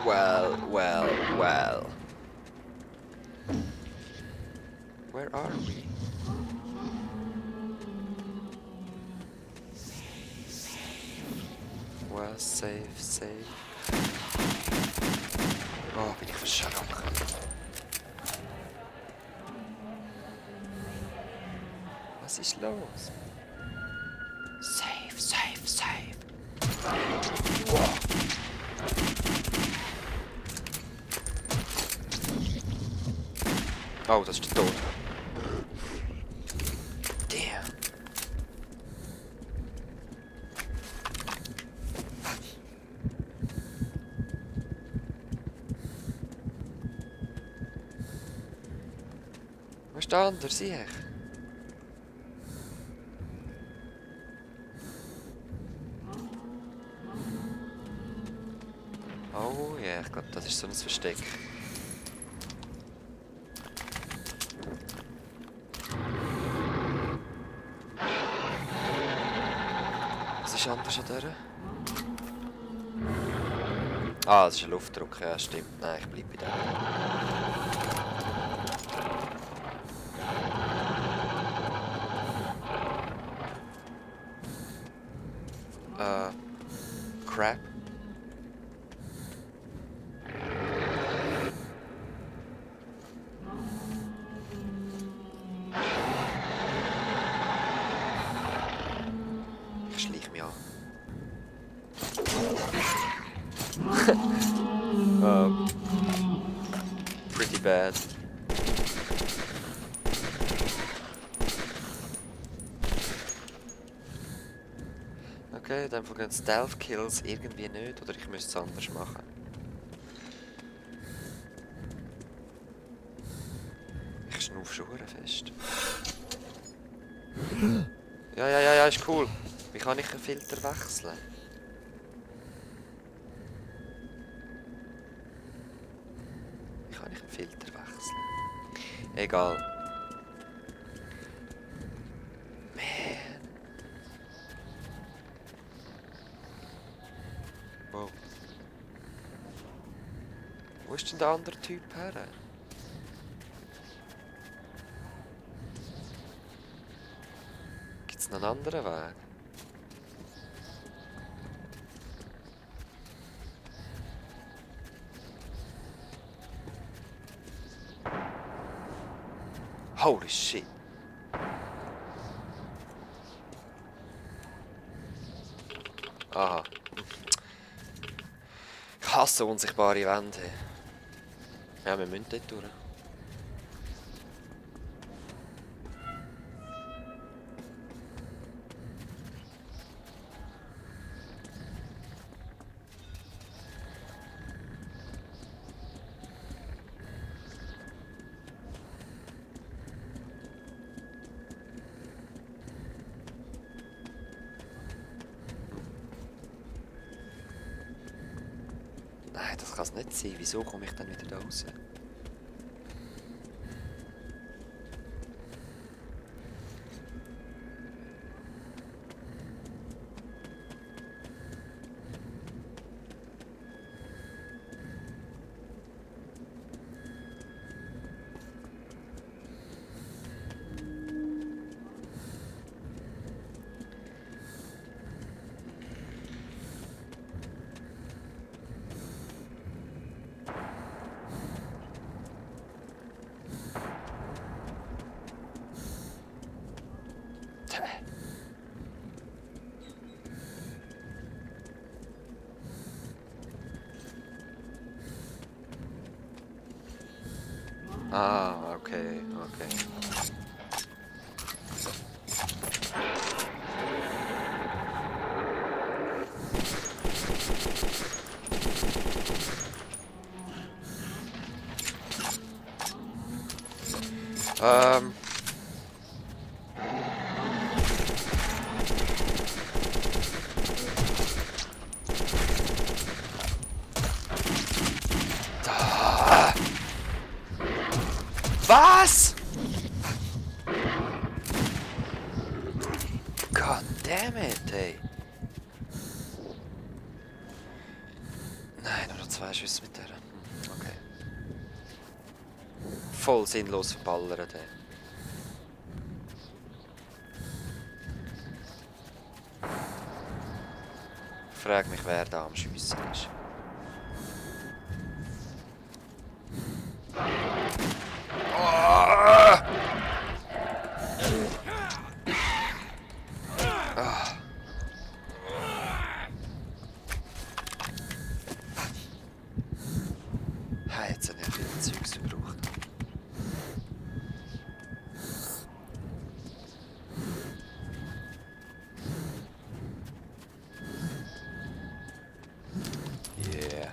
Well. Where are we? Well, safe. Oh, bin ich verschrocken. Was ist los? Safe. Wow. Oh, das ist der Tod. Damn. Wo ist der andere? Sieh ich. Oh ja, ich glaube, das ist so ein Versteck. Was ist anders an dieser? Ah, das ist ein Luftdruck, ja stimmt. Nein, ich bleibe bei dem. Crap. Ich schleiche mich an. Pretty bad. Okay, in dem Fall gehen Stealth Kills irgendwie nicht, oder ich müsste es anders machen. Ich schnaufe schon fest. Ja, ist cool. Wie kann ich einen Filter wechseln? Wie kann ich einen Filter wechseln? Egal. Man. Wow. Wo ist denn der andere Typ her? Gibt es noch einen anderen Weg? Holy shit! Aha. Ich hasse unsichtbare Wände. Ja, wir müssen dort durch. Nein, das kann es nicht sein. Wieso komme ich dann wieder da raus? Ah, okay. Was? God damn it, ey. Nein, nur noch zwei Schüsse mit der. Okay. Voll sinnlos verballern, der. Ich frage mich, wer da am Schiessen ist. Jetzt habe ich viel Zeugs verbraucht. Yeah.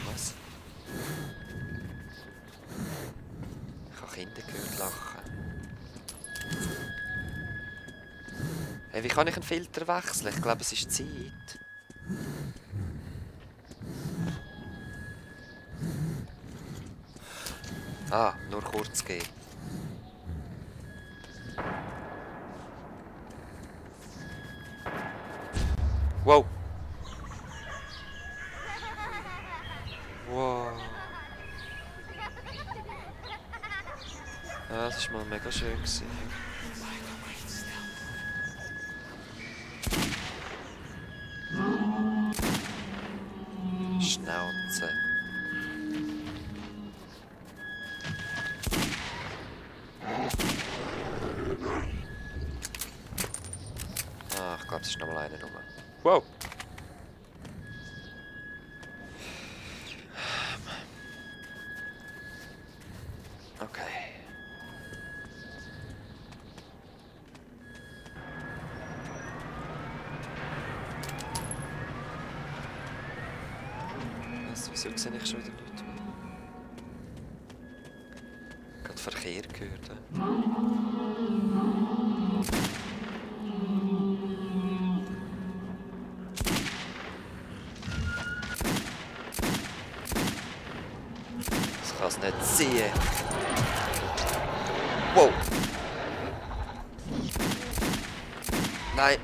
Was? Ich habe Kinder gehört lachen. Hey, wie kann ich einen Filter wechseln? Ich glaube, es ist Zeit. Ah, nur kurz gehen. Wow. Wow. Ja, das war mal mega schön gewesen. Schnauze. Ah, ich glaube, es ist noch mal eine Nummer. Wow! Okay. Was, wieso sehe ich schon wieder nichts mehr? Gerade Verkehr gehört. Das kann es nicht sehen. Wow! Nein!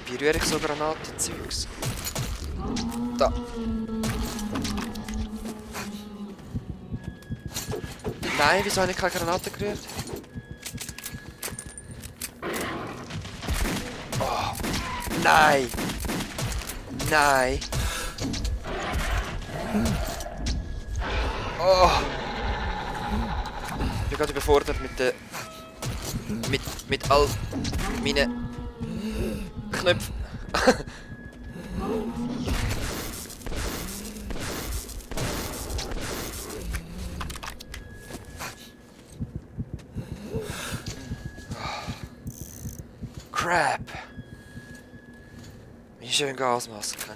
Wie rühre ich so Granatenzeugs? Da! Nein, wieso habe ich keine Granate gerührt? Oh! Nein! Nein! Oh! Ich bin gerade überfordert mit der... mit all meinen Knöpfen. Crap! Wie schön Gasmaske.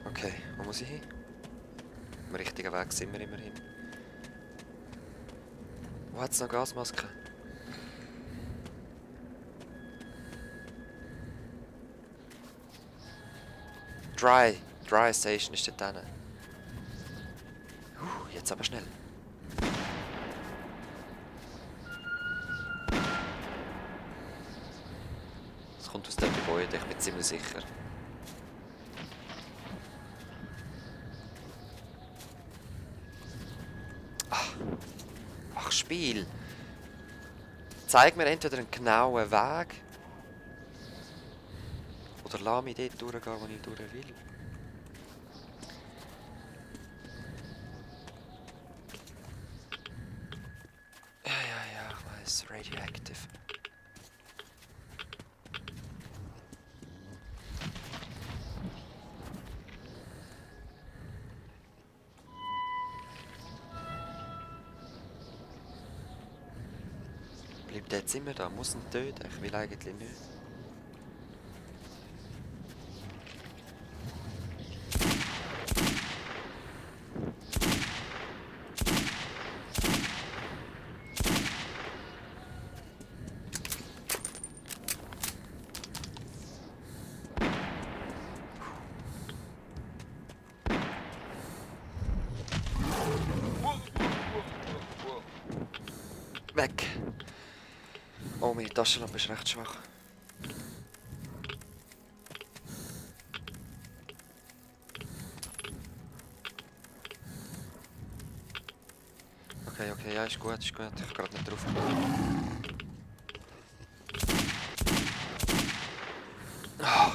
Okay, wo muss ich hin? Am richtigen Weg sind wir immerhin. Wo hat es noch Gasmaske? Dry Station ist dort hinten. Jetzt aber schnell. Es kommt aus dem Gebäude, ich bin ziemlich sicher. Ach, Spiel. Zeig mir entweder einen genauen Weg. Oder lass mich dort durchgehen, wo ich durch will. Ja, ich weiss. Radioactive. Bleibt der jetzt immer da? Muss ihn töten? Ich will eigentlich nicht. Weg! Oh, meine Taschenlampe ist recht schwach. Okay, okay, ja, ist gut, ist gut. Ich habe gerade nicht drauf gemacht. Oh.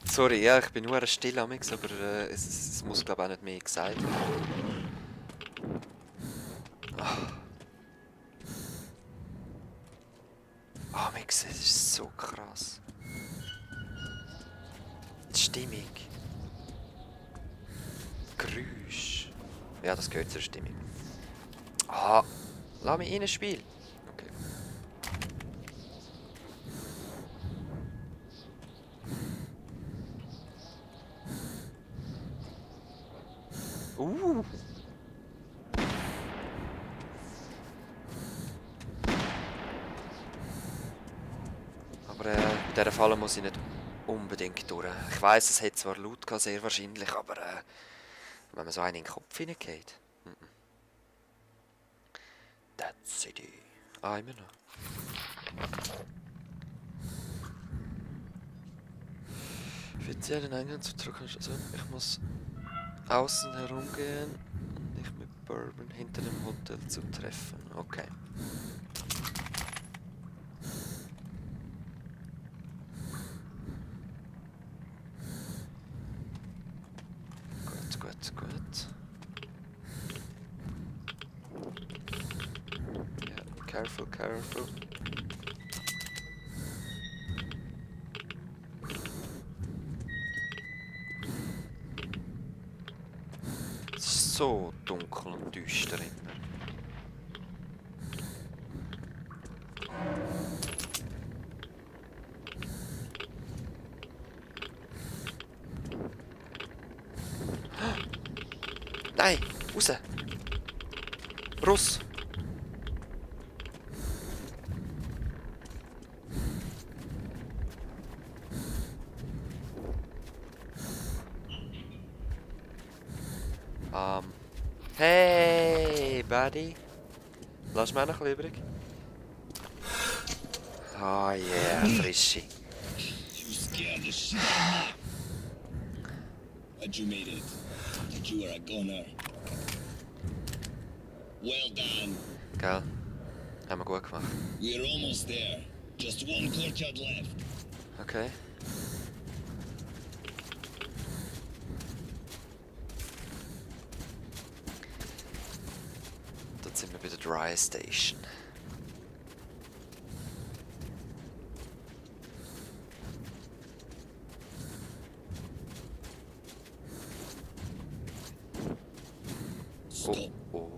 Sorry, ja, ich bin nur still am Mix, aber es muss glaube ich auch nicht mehr gesagt werden. Oh, Mix, es ist so krass. Die Stimmung. Geräusch. Ja, das gehört zur Stimmung. Ah, lass mich in ein Spiel. Okay. Aber in dieser Falle muss ich nicht unbedingt durch. Ich weiss, es hat zwar laut gehabt, sehr wahrscheinlich, aber wenn man so einen in den Kopf hineingeht. That's City. Ah, immer noch. Offiziellen Eingang zu drücken. Also ich muss außen herumgehen und mich mit Bourbon hinter dem Hotel zu treffen. Okay. Gut, gut, gut. Ja, careful, careful. Es ist so dunkel und düster immer. Nein! Raus! Russ! Hey, buddy! Lass mir noch ein bisschen übrig. Oh yeah, frische. You scared the shit. But you made it. But you are a goner. Well done. Gell? Haben wir gut gemacht. We are almost there. Just one courtyard left. Okay. Dort sind wir bei der Dry Station. Stop. Oh.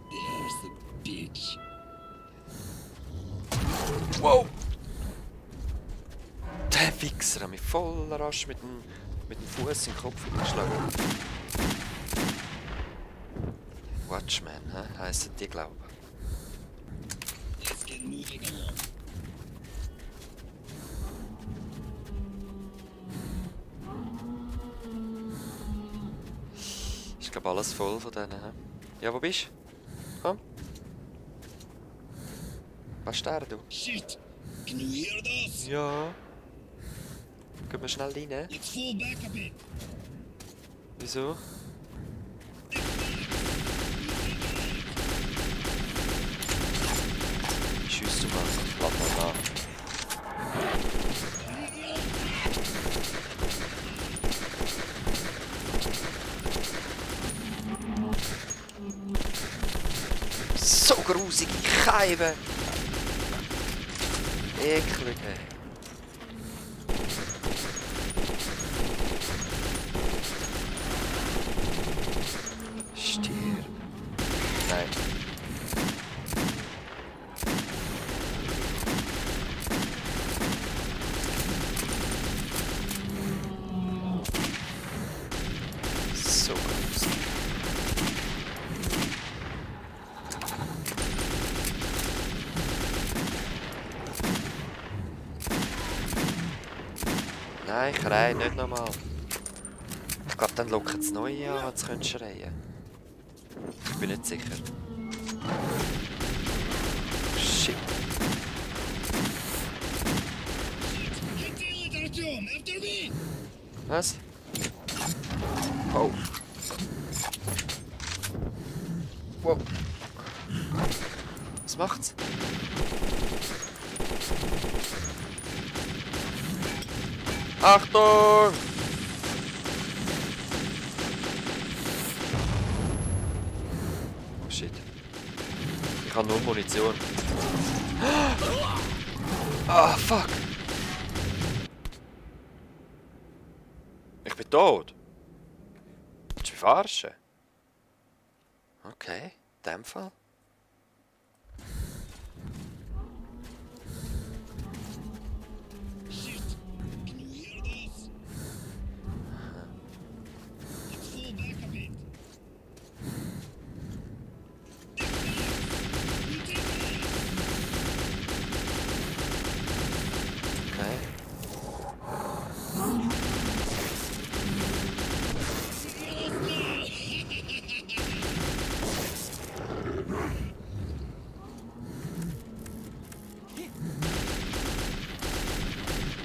There's the bitch. Wow! Der Wichser hat mich voll rasch mit dem Fuß in den Kopf geschlagen. Watchman, heissen die, glaube ich. Let's get moving along. Ich glaube alles voll von denen. Ja, wo bist du? Komm. Was ist der, du? Shit! Can you hear this? Ja. Gehen wir schnell rein. Let's fall back a bit. Wieso? Tschüss, du Mann. Lass mal nach. So grusige Scheiben! Eklig, ey. Stirb. Nein. So gruselig. Nein, ich reih nicht nochmal. Ich glaube, dann locken das Neue an, wenn sie schreien können. Ich bin nicht sicher. Shit. Get the it, Artyom! After me! Was? Oh. Wow. Was macht's? Achtung! Oh shit. Ich habe nur Munition. Ah, fuck! Ich bin tot! Willst du mich verarschen? Okay, in dem Fall. Shit! Can you hear this? Let's fall back a bit. You take that! Okay.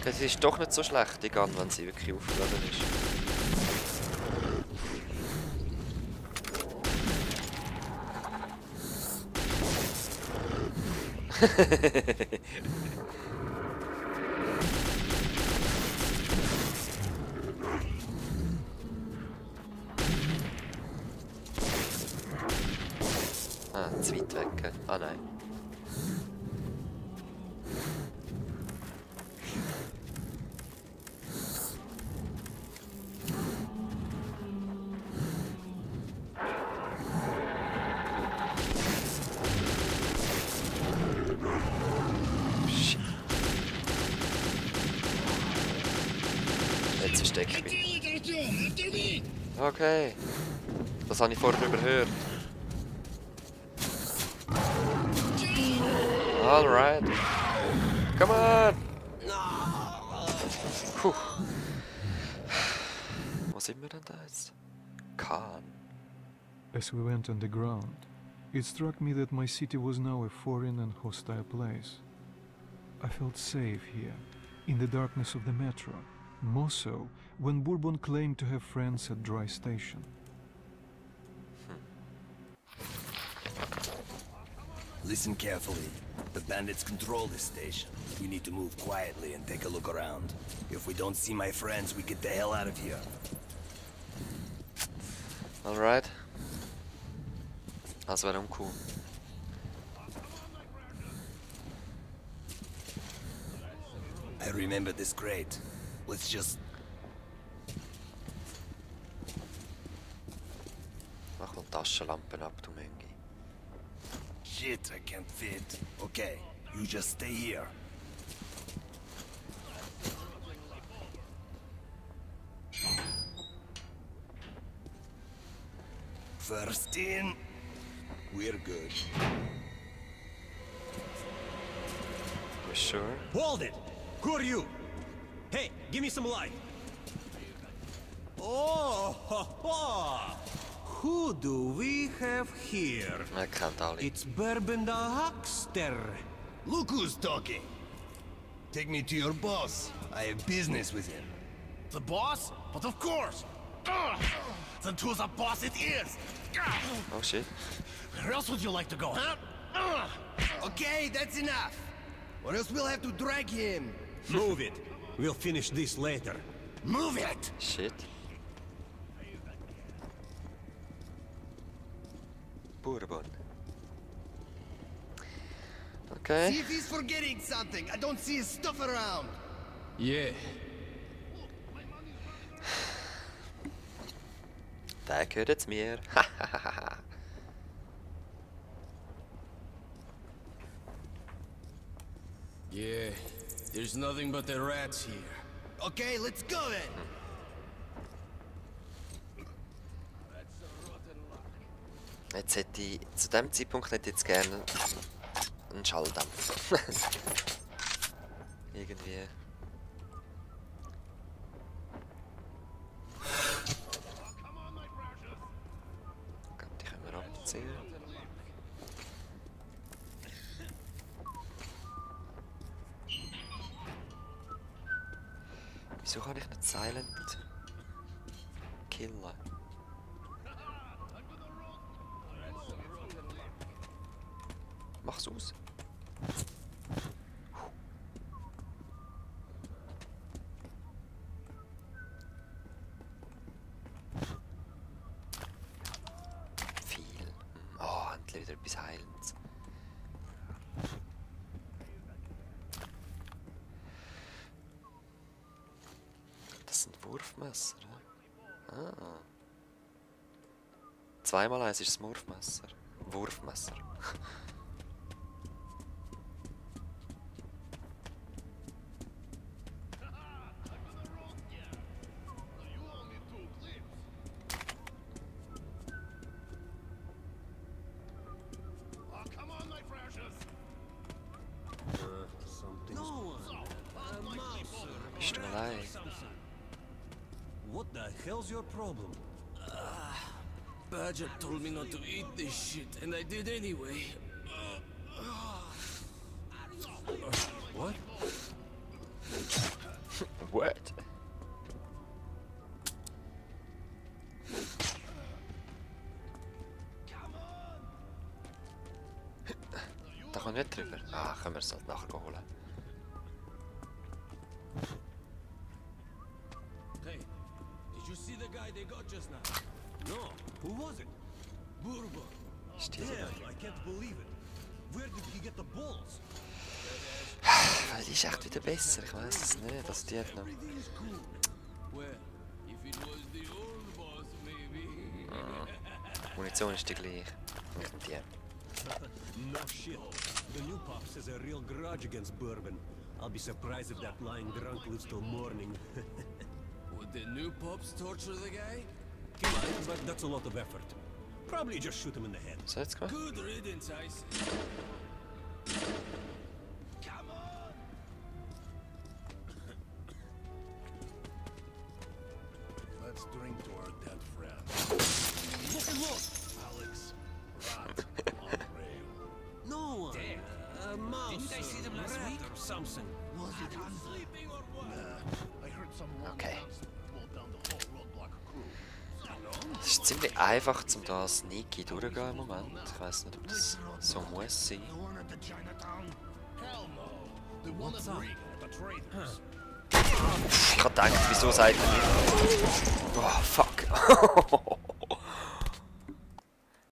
Okay, sie ist doch nicht so schlecht, die Gun, wenn sie wirklich aufgeladen ist. Ah, zu weit weg. Ah nein. Shit. Jetzt verstecke ich Get mich. the it, Artyom! After me! Okay. Das habe ich vorher überhört. Alright. Come on! Puh. Wo sind wir denn da jetzt? Khan. As we went underground, it struck me that my city was now a foreign and hostile place. I felt safe here, in the darkness of the metro, more so when Bourbon claimed to have friends at Dry Station. Listen carefully. The bandits control this station. We need to move quietly and take a look around. If we don't see my friends, we get the hell out of here. Alright. Das wäre uncool. I remember this crate. Let's just... Mach mal Taschenlampen ab, du Mengi. Shit, I can't fit. Okay, you just stay here. First in, we're good. You sure? Hold it! Who are you? Hey, give me some light. Oh, ho, ho. Who do we have here? I can't all It's Bourbon the Huckster. Look who's talking. Take me to your boss. I have business with him. The boss? But of course! Ugh. Then to the boss it is! Ugh. Oh shit. Where else would you like to go, huh? Ugh. Okay, that's enough. Or else we'll have to drag him. Move it. We'll finish this later. Move it! Shit. Bourbon. See Okay. if he's forgetting something. I don't see his stuff around. Yeah. Der gehört jetzt mir. Yeah. There's nothing but the rats here. Okay, let's go then. Jetzt hätte ich, zu dem Zeitpunkt hätte ich jetzt gerne einen Schalldämpfer. Irgendwie. Die können wir abziehen. Wieso kann ich nicht silent killen? Mach's aus. Viel. Oh, endlich wieder etwas Heilendes. Das sind Wurfmesser. Ah. 2x1 ist das Wurfmesser. Wurfmesser. Bist du allein? What the hell's your problem? Badger told me not to eat this shit, and I did anyway. What? What? Da kommt nicht drüber. Ah, können wir es halt nachher holen. Hey, did you see the guy they got just now? No. Who was it? Bourbon. Stimmt. Damn, I can't believe it. Where did he get the balls? Weil die ist echt wieder besser, ich weiss es nicht, dass die hat noch... Everything's cool. Well, if it was the old boss, maybe. Munition ist die gleich. Ich nehme die. No shit. The new pops has a real grudge against Bourbon. I'll be surprised if that lying drunk lives till morning. Would the new pops torture the guy? He might, but that's a lot of effort. Probably just shoot him in the head. So, jetzt gemacht? Good riddance, I say. Come on! Let's drink to our dead friend. Look and look! Alex, Rat, Andre. No one. Damn. A mouse. Didn't I see them last rat week? or something? Was it sleeping or what? I heard some Okay. pulled down the whole roadblock crew. Es ist ziemlich einfach, um da sneaky durchzugehen im Moment. Ich weiss nicht, ob das so muss sein. The one at the Chinatown? Hell no. The one at Regal at the Traders. Ich hab gedacht, wieso sagt er nicht? Oh, fuck.